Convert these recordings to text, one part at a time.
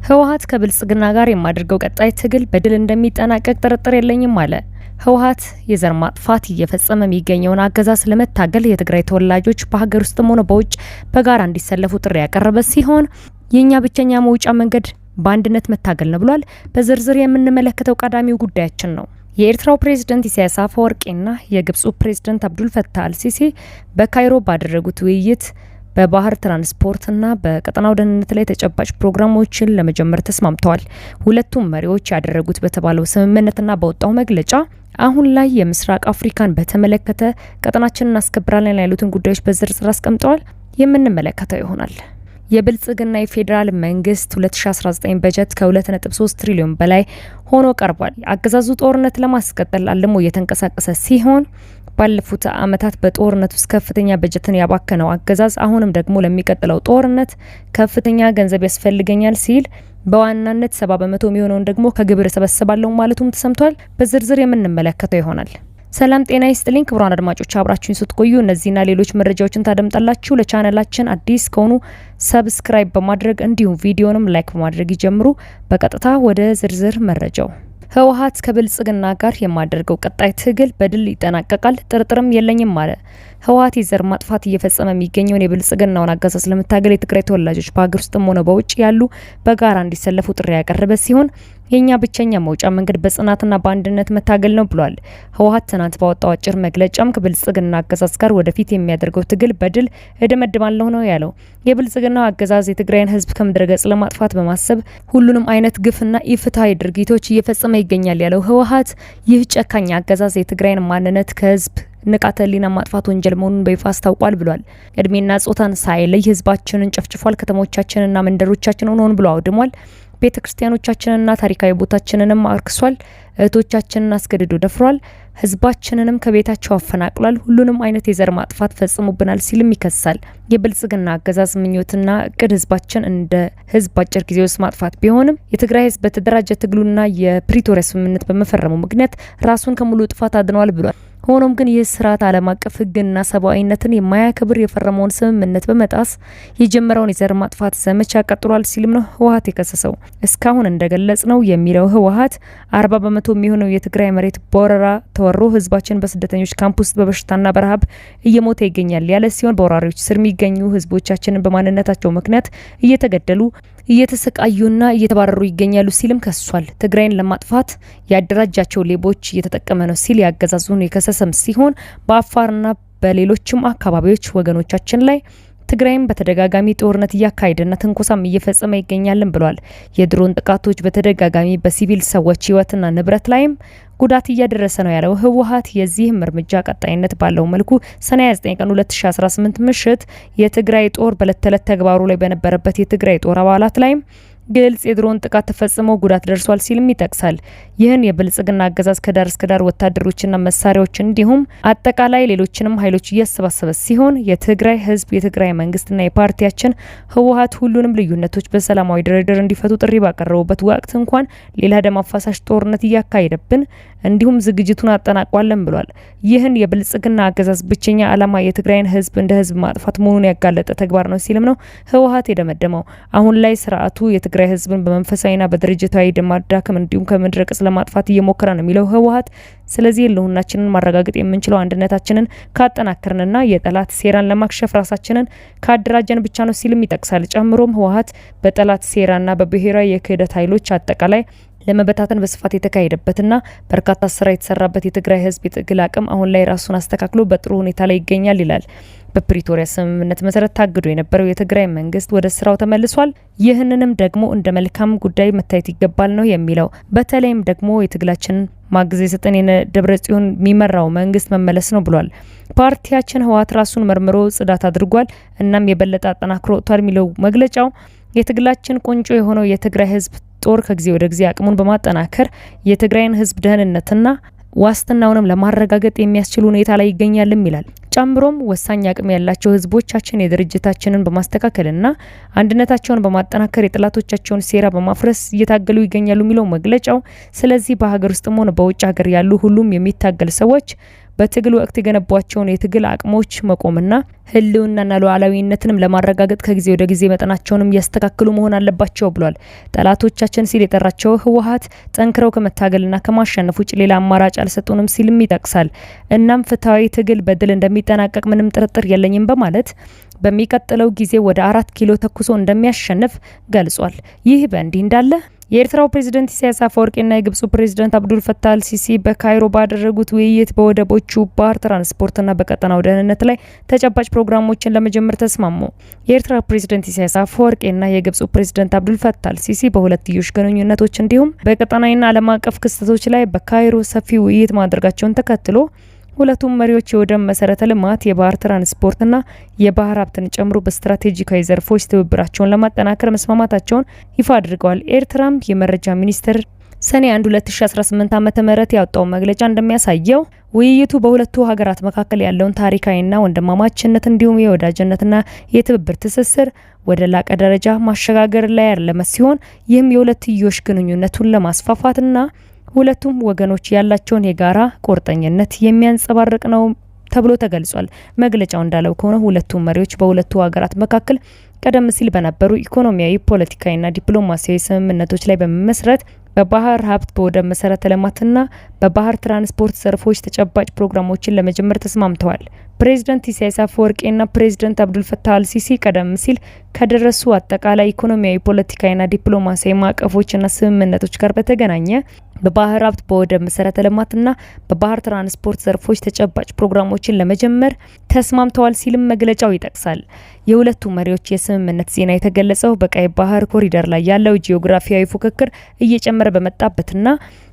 ህወሓት ከብልጽግና ጋር የማደርገው ቀጣይ ትግል በድል እንደሚጠናቀቅ ጥርጥር የለኝም አለ። ህወሓት የዘር ማጥፋት እየፈጸመ የሚገኘውን አገዛዝ ለመታገል የትግራይ ተወላጆች በሀገር ውስጥም ሆነ በውጭ በጋራ እንዲሰለፉ ጥሪ ያቀረበ ሲሆን የኛ ብቸኛ መውጫ መንገድ በአንድነት መታገል ነው ብሏል። በዝርዝር የምንመለከተው ቀዳሚው ጉዳያችን ነው። የኤርትራው ፕሬዝደንት ኢሳያስ አፈወርቂና የግብፁ ፕሬዝደንት አብዱል ፈታህ አልሲሲ በካይሮ ባደረጉት ውይይት በባህር ትራንስፖርትና በቀጠናው ደህንነት ላይ ተጨባጭ ፕሮግራሞችን ለመጀመር ተስማምተዋል። ሁለቱም መሪዎች ያደረጉት በተባለው ስምምነትና በወጣው መግለጫ አሁን ላይ የምስራቅ አፍሪካን በተመለከተ ቀጠናችንን እናስከብራለን ያሉትን ጉዳዮች በዝርዝር አስቀምጠዋል። የምንመለከተው ይሆናል። የብልጽግና የፌዴራል መንግስት 2019 በጀት ከ2.3 ትሪሊዮን በላይ ሆኖ ቀርቧል። አገዛዙ ጦርነት ለማስቀጠል አልሞ እየተንቀሳቀሰ ሲሆን ባለፉት ዓመታት በጦርነት ውስጥ ከፍተኛ በጀትን ያባከነው አገዛዝ አሁንም ደግሞ ለሚቀጥለው ጦርነት ከፍተኛ ገንዘብ ያስፈልገኛል ሲል በዋናነት 70% የሚሆነውን ደግሞ ከግብር እሰበስባለሁ ማለቱም ተሰምቷል። በዝርዝር የምንመለከተው ይሆናል። ሰላም ጤና ይስጥልኝ ክቡራን አድማጮች፣ አብራችሁን ስትቆዩ እነዚህና ሌሎች መረጃዎችን ታደምጣላችሁ። ለቻናላችን አዲስ ከሆኑ subscribe በማድረግ እንዲሁም ቪዲዮንም like በማድረግ ይጀምሩ። በቀጥታ ወደ ዝርዝር መረጃው። ህወሓት ከብልጽግና ጋር የማደርገው ቀጣይ ትግል በድል ይጠናቀቃል፣ ጥርጥርም የለኝም አለ። ህወሓት የዘር ማጥፋት እየፈጸመ የሚገኘውን የብልጽግናውን አገዛዝ ለመታገል የትግራይ ተወላጆች በሀገር ውስጥም ሆነ በውጭ ያሉ በጋራ እንዲሰለፉ ጥሪ ያቀረበ ሲሆን የኛ ብቸኛ መውጫ መንገድ በጽናትና በአንድነት መታገል ነው ብሏል። ህወሓት ትናንት ባወጣው አጭር መግለጫም ከብልጽግና አገዛዝ ጋር ወደፊት የሚያደርገው ትግል በድል እደመድማለሁ ነው ያለው። የብልጽግናው አገዛዝ የትግራይን ህዝብ ከምድረ ገጽ ለማጥፋት በማሰብ ሁሉንም አይነት ግፍና ኢፍትሐዊ ድርጊቶች እየፈጸመ ይገኛል ያለው ህወሓት ይህ ጨካኝ አገዛዝ የትግራይን ማንነት ከህዝብ ንቃተ ህሊና ማጥፋት ወንጀል መሆኑን በይፋ አስታውቋል ብሏል። እድሜና ጾታን ሳይለይ ህዝባችንን ጨፍጭፏል። ከተሞቻችንና መንደሮቻችንን ሆን ብሎ አውድሟል። ቤተ ክርስቲያኖቻችንና ታሪካዊ ቦታችንንም አርክሷል። እህቶቻችንን አስገድዶ ደፍሯል። ህዝባችንንም ከቤታቸው አፈናቅሏል። ሁሉንም አይነት የዘር ማጥፋት ፈጽሞብናል ሲልም ይከሳል። የብልጽግና አገዛዝ ምኞትና እቅድ ህዝባችን እንደ ህዝብ አጭር ጊዜ ውስጥ ማጥፋት ቢሆንም የትግራይ ህዝብ በተደራጀ ትግሉና የፕሪቶሪያ ስምምነት በመፈረሙ ምክንያት ራሱን ከሙሉ ጥፋት አድኗል ብሏል። ሆኖም ግን ይህ ስርዓት ዓለም አቀፍ ህግና ሰብአዊነትን የማያከብር የፈረመውን ስምምነት በመጣስ የጀመረውን የዘር ማጥፋት ዘመቻ ቀጥሏል ሲልም ነው ህወሓት የከሰሰው። እስካሁን እንደገለጽ ነው የሚለው ህወሓት 40% የሚሆነው የትግራይ መሬት በወረራ ተወሮ ህዝባችን በስደተኞች ካምፕ ውስጥ በበሽታና በረሃብ እየሞተ ይገኛል ያለ ሲሆን በወራሪዎች ስር የሚገኙ ህዝቦቻችንን በማንነታቸው ምክንያት እየተገደሉ፣ እየተሰቃዩና እየተባረሩ ይገኛሉ ሲልም ከሷል። ትግራይን ለማጥፋት ያደራጃቸው ሌቦች እየተጠቀመ ነው ሲል ያገዛዙን የከሰሰም ሲሆን በአፋርና በሌሎችም አካባቢዎች ወገኖቻችን ላይ ትግራይም በተደጋጋሚ ጦርነት እያካሄደና ትንኮሳም እየፈጸመ ይገኛልን ብሏል። የድሮን ጥቃቶች በተደጋጋሚ በሲቪል ሰዎች ህይወትና ንብረት ላይም ጉዳት እያደረሰ ነው ያለው ህወሓት የዚህም እርምጃ ቀጣይነት ባለው መልኩ ሰኔ 29 ቀን 2018 ምሽት የትግራይ ጦር በዕለት ተዕለት ተግባሩ ላይ በነበረበት የትግራይ ጦር አባላት ላይም ግልጽ የድሮን ጥቃት ተፈጽሞ ጉዳት ደርሷል ሲልም ይጠቅሳል። ይህን የብልጽግና አገዛዝ ከዳር እስከ ዳር ወታደሮችና መሳሪያዎች እንዲሁም አጠቃላይ ሌሎችንም ኃይሎች እያሰባሰበ ሲሆን የትግራይ ህዝብ፣ የትግራይ መንግስትና የፓርቲያችን ህወሓት ሁሉንም ልዩነቶች በሰላማዊ ድርድር እንዲፈቱ ጥሪ ባቀረቡበት ወቅት እንኳን ሌላ ደም አፋሳሽ ጦርነት እያካሄደብን እንዲሁም ዝግጅቱን አጠናቋለን ብሏል። ይህን የብልጽግና አገዛዝ ብቸኛ ዓላማ የትግራይን ህዝብ እንደ ህዝብ ማጥፋት መሆኑን ያጋለጠ ተግባር ነው ሲልም ነው ህወሓት የደመደመው። አሁን ላይ ስርዓቱ የትግራይ ህዝብን በመንፈሳዊና በድርጅታዊ ማዳከም እንዲሁም ከምድረ ገጽ ለማጥፋት እየሞከረ ነው የሚለው ህወሓት፣ ስለዚህ ህልውናችንን ማረጋገጥ የምንችለው አንድነታችንን ካጠናከርንና የጠላት ሴራን ለማክሸፍ ራሳችንን ካደራጀን ብቻ ነው ሲልም ይጠቅሳል። ጨምሮም ህወሓት በጠላት ሴራና በብሔራዊ የክህደት ኃይሎች አጠቃላይ ለመበታተን በስፋት የተካሄደበትና በርካታ ስራ የተሰራበት የትግራይ ህዝብ የትግል አቅም አሁን ላይ ራሱን አስተካክሎ በጥሩ ሁኔታ ላይ ይገኛል ይላል። በፕሪቶሪያ ስምምነት መሰረት ታግዶ የነበረው የትግራይ መንግስት ወደ ስራው ተመልሷል። ይህንንም ደግሞ እንደ መልካም ጉዳይ መታየት ይገባል ነው የሚለው። በተለይም ደግሞ የትግላችንን ማግዝ የሰጠን የደብረ ጽዮን የሚመራው መንግስት መመለስ ነው ብሏል። ፓርቲያችን ህወሓት ራሱን መርምሮ ጽዳት አድርጓል፣ እናም የበለጠ አጠናክሮ ወጥቷል የሚለው መግለጫው የትግላችን ቁንጮ የሆነው የትግራይ ህዝብ ጦር ከጊዜ ወደ ጊዜ አቅሙን በማጠናከር የትግራይን ህዝብ ደህንነትና ዋስትናውንም ለማረጋገጥ የሚያስችል ሁኔታ ላይ ይገኛልም ይላል። ጨምሮም ወሳኝ አቅም ያላቸው ህዝቦቻችን የድርጅታችንን በማስተካከልና አንድነታቸውን በማጠናከር የጠላቶቻቸውን ሴራ በማፍረስ እየታገሉ ይገኛሉ የሚለው መግለጫው፣ ስለዚህ በሀገር ውስጥም ሆነ በውጭ ሀገር ያሉ ሁሉም የሚታገል ሰዎች በትግል ወቅት የገነቧቸውን የትግል አቅሞች መቆምና ህልውናና ሉዓላዊነትንም ለማረጋገጥ ከጊዜ ወደ ጊዜ መጠናቸውንም እያስተካከሉ መሆን አለባቸው ብሏል። ጠላቶቻችን ሲል የጠራቸው ህወሓት ጠንክረው ከመታገልና ከማሸነፍ ውጭ ሌላ አማራጭ አልሰጡንም ሲልም ይጠቅሳል። እናም ፍትሃዊ ትግል በድል እንደሚጠናቀቅ ምንም ጥርጥር የለኝም በማለት በሚቀጥለው ጊዜ ወደ 4 ኪሎ ተኩሶ እንደሚያሸንፍ ገልጿል። ይህ በእንዲህ እንዳለ የኤርትራው ፕሬዝደንት ኢሳያስ አፈወርቂና የግብፁ ፕሬዝደንት አብዱል ፈታህ አልሲሲ በካይሮ ባደረጉት ውይይት በወደቦቹ ባህር ትራንስፖርትና በቀጠናው ደህንነት ላይ ተጨባጭ ፕሮግራሞችን ለመጀመር ተስማሙ። የኤርትራ ፕሬዝደንት ኢሳያስ አፈወርቂና የግብፁ ፕሬዝደንት አብዱል ፈታህ አልሲሲ በሁለትዮሽ ግንኙነቶች እንዲሁም በቀጠናዊና ዓለም አቀፍ ክስተቶች ላይ በካይሮ ሰፊ ውይይት ማድረጋቸውን ተከትሎ ሁለቱም መሪዎች የወደብ መሰረተ ልማት፣ የባህር ትራንስፖርትና የባህር ሀብትን ጨምሮ በስትራቴጂካዊ ዘርፎች ትብብራቸውን ለማጠናከር መስማማታቸውን ይፋ አድርገዋል። ኤርትራም የመረጃ ሚኒስቴር ሰኔ 1 2018 ዓ.ም ያወጣው መግለጫ እንደሚያሳየው ውይይቱ በሁለቱ ሀገራት መካከል ያለውን ታሪካዊና ወንድማማችነት እንዲሁም የወዳጅነትና የትብብር ትስስር ወደ ላቀ ደረጃ ማሸጋገር ላይ ያለመ ሲሆን ይህም የሁለትዮሽ ግንኙነቱን ለማስፋፋትና ሁለቱም ወገኖች ያላቸውን የጋራ ቁርጠኝነት የሚያንጸባርቅ ነው ተብሎ ተገልጿል። መግለጫው እንዳለው ከሆነ ሁለቱም መሪዎች በሁለቱ ሀገራት መካከል ቀደም ሲል በነበሩ ኢኮኖሚያዊ፣ ፖለቲካዊና ዲፕሎማሲያዊ ስምምነቶች ላይ በመመስረት በባህር ሀብት፣ በወደብ መሰረተ ልማትና በባህር ትራንስፖርት ዘርፎች ተጨባጭ ፕሮግራሞችን ለመጀመር ተስማምተዋል። ፕሬዝደንት ኢሳያስ አፈወርቂና ፕሬዝደንት አብዱል ፈታህ አልሲሲ ቀደም ሲል ከደረሱ አጠቃላይ ኢኮኖሚያዊ፣ ፖለቲካዊና ዲፕሎማሲያዊ ማዕቀፎችና ስምምነቶች ጋር በተገናኘ በባህር ሀብት፣ በወደብ መሰረተ ልማትና በባህር ትራንስፖርት ዘርፎች ተጨባጭ ፕሮግራሞችን ለመጀመር ተስማምተዋል ሲልም መግለጫው ይጠቅሳል። የሁለቱ መሪዎች የስምምነት ዜና የተገለጸው በቀይ ባህር ኮሪደር ላይ ያለው ጂኦግራፊያዊ ፉክክር እየጨመረ በመጣበትና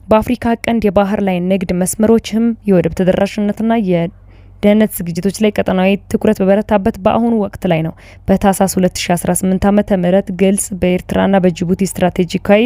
በአፍሪካ ቀንድ የባህር ላይ ንግድ መስመሮችም የወደብ ተደራሽነትና የደህንነት ዝግጅቶች ላይ ቀጠናዊ ትኩረት በበረታበት በአሁኑ ወቅት ላይ ነው። በታህሳስ 2018 ዓ.ም ግብጽ በኤርትራና በጅቡቲ ስትራቴጂካዊ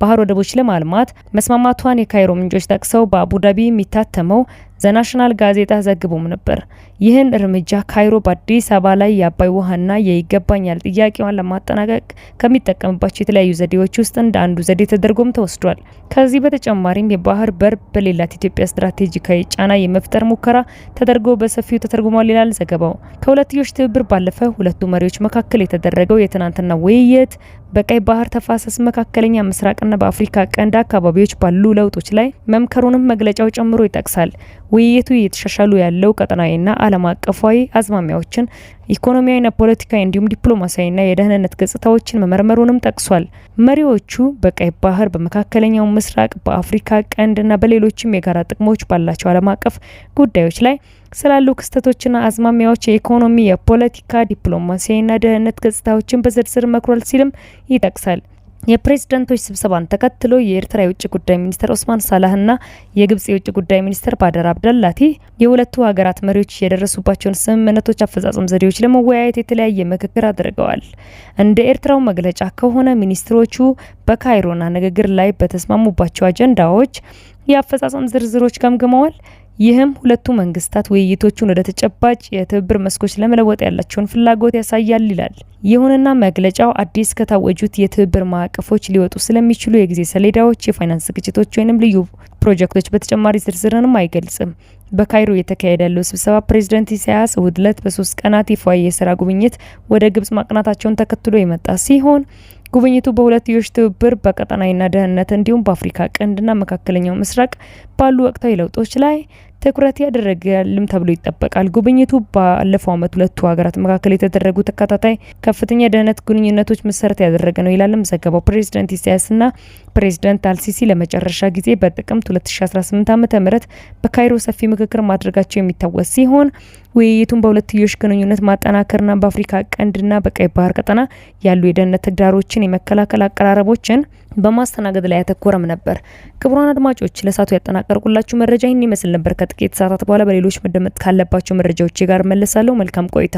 ባህር ወደቦች ለማልማት መስማማቷን የካይሮ ምንጮች ጠቅሰው በአቡዳቢ የሚታተመው ዘናሽናል ጋዜጣ ዘግቦም ነበር። ይህን እርምጃ ካይሮ በአዲስ አበባ ላይ የአባይ ውሃና የይገባኛል ጥያቄዋን ለማጠናቀቅ ከሚጠቀምባቸው የተለያዩ ዘዴዎች ውስጥ እንደ አንዱ ዘዴ ተደርጎም ተወስዷል። ከዚህ በተጨማሪም የባህር በር በሌላት ኢትዮጵያ ስትራቴጂካዊ ጫና የመፍጠር ሙከራ ተደርጎ በሰፊው ተተርጉሟል ይላል ዘገባው። ከሁለትዮሽ ትብብር ባለፈ ሁለቱ መሪዎች መካከል የተደረገው የትናንትና ውይይት በቀይ ባህር ተፋሰስ፣ መካከለኛ ምስራቅና በአፍሪካ ቀንድ አካባቢዎች ባሉ ለውጦች ላይ መምከሩንም መግለጫው ጨምሮ ይጠቅሳል። ውይይቱ እየተሻሻሉ ያለው ቀጠናዊና ዓለም አቀፋዊ አዝማሚያዎችን፣ ኢኮኖሚያዊና ፖለቲካዊ እንዲሁም ዲፕሎማሲያዊና የደህንነት ገጽታዎችን መመርመሩንም ጠቅሷል። መሪዎቹ በቀይ ባህር፣ በመካከለኛው ምስራቅ፣ በአፍሪካ ቀንድና በሌሎችም የጋራ ጥቅሞች ባላቸው ዓለም አቀፍ ጉዳዮች ላይ ስላሉ ክስተቶችና አዝማሚያዎች የኢኮኖሚ፣ የፖለቲካ፣ ዲፕሎማሲያዊና ደህንነት ገጽታዎችን በዝርዝር መክሯል ሲልም ይጠቅሳል። የፕሬዝዳንቶች ስብሰባን ተከትሎ የኤርትራ የውጭ ጉዳይ ሚኒስትር ኦስማን ሳላህና የግብጽ የውጭ ጉዳይ ሚኒስትር ባደር አብደላቲ የሁለቱ ሀገራት መሪዎች የደረሱባቸውን ስምምነቶች አፈጻጸም ዘዴዎች ለመወያየት የተለያየ ምክክር አድርገዋል። እንደ ኤርትራው መግለጫ ከሆነ ሚኒስትሮቹ በካይሮና ንግግር ላይ በተስማሙባቸው አጀንዳዎች የአፈጻጸም ዝርዝሮች ገምግመዋል። ይህም ሁለቱ መንግስታት ውይይቶቹን ወደ ተጨባጭ የትብብር መስኮች ለመለወጥ ያላቸውን ፍላጎት ያሳያል ይላል። ይሁንና መግለጫው አዲስ ከታወጁት የትብብር ማዕቀፎች ሊወጡ ስለሚችሉ የጊዜ ሰሌዳዎች፣ የፋይናንስ ዝግጅቶች ወይም ልዩ ፕሮጀክቶች በተጨማሪ ዝርዝርንም አይገልጽም። በካይሮ እየተካሄደ ያለው ስብሰባ ፕሬዝደንት ኢሳያስ እሁድ ዕለት በ3 ቀናት ይፋዊ የስራ ጉብኝት ወደ ግብጽ ማቅናታቸውን ተከትሎ የመጣ ሲሆን ጉብኝቱ በሁለትዮሽ ትብብር፣ በቀጠናዊና ደህንነት እንዲሁም በአፍሪካ ቀንድና መካከለኛው ምስራቅ ባሉ ወቅታዊ ለውጦች ላይ ትኩረት ያደረገልም ተብሎ ይጠበቃል። ጉብኝቱ ባለፈው ዓመት ሁለቱ ሀገራት መካከል የተደረጉ ተከታታይ ከፍተኛ የደህንነት ግንኙነቶች መሰረት ያደረገ ነው ይላልም ዘገባው። ፕሬዝደንት ኢሳያስና ፕሬዝደንት አልሲሲ ለመጨረሻ ጊዜ በጥቅምት 2018 ዓ.ም በካይሮ ሰፊ ምክክር ማድረጋቸው የሚታወስ ሲሆን ውይይቱን በሁለትዮሽ ግንኙነት ማጠናከርና በአፍሪካ ቀንድና በቀይ ባህር ቀጠና ያሉ የደህንነት ተግዳሮችን የመከላከል አቀራረቦችን በማስተናገድ ላይ ያተኮረም ነበር። ክቡራን አድማጮች ለሰዓቱ ያጠናቀርኩላችሁ መረጃ ይህን ይመስል ነበር። ከጥቂት ሰዓታት በኋላ በሌሎች መደመጥ ካለባቸው መረጃዎች ጋር መለሳለሁ። መልካም ቆይታ።